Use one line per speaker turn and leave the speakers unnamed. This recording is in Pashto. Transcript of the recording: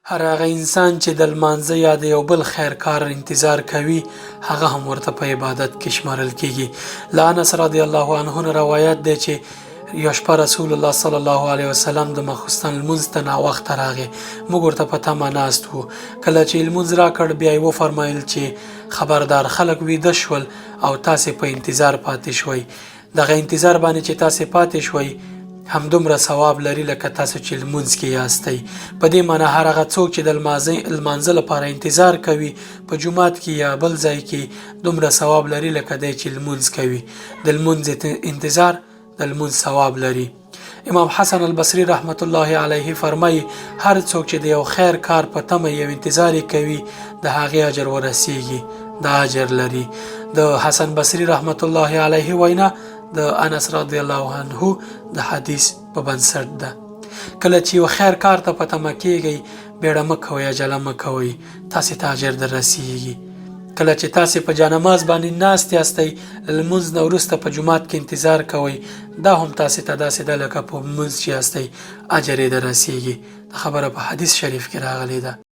هر هغه انسان چې د لمانځه یا د یو بل خیر کار انتظار کوي، هغه هم ورته په عبادت کې شمارل کیږي. له انس رضی الله عنه نه روایت دی چې یو شپه رسول الله صلی الله علیه وسلم د ماخوستن لمونځ ته ناوخته راغی. موږ ورته په تمه ناست وو. کله چې لمونځ راکړ، بیا یې وفرمایل چې خبردار، خلک ویده شول او تاسې په انتظار پاتې شوئ. دغه انتظار باندې چې تاسې پاتې شوئ همدومره ثواب لري لکه تاسو چې لمونځ کې یاستئ. په دې معنی هر هغه څوک چې د لمانځه لپاره انتظار کوي په جومات کې یا بل ځای کې، دومره ثواب لري لکه دی چې لمونځ کوي. د لمونځ انتظار د لمونځ ثواب لري. امام حسن البصري رحمت الله علیه فرمایي، هر څوک چې د یو خیر کار په تمه یو انتظار کوي، د هغې اجر ورسیږي، د اجر لري. د حسن بصري رحمت الله علیه وینا د انس رضی الله عنه د حدیث په بنسټ ده. کله چې یو خیر کار ته په تمه کیږئ، بیړه مه کوئ، عجله مه کوئ، تاسې ته اجر در رسیږي. کله چې تاسې په جانماز باندې ناست یاستئ، له لمونځ نه وروسته په جومات کې انتظار کوئ، دا هم تاسې ته داسې ده لکه په لمونځ چې یاستئ، اجر یې در رسیږي. دا خبره په حدیث شریف کې راغلې ده.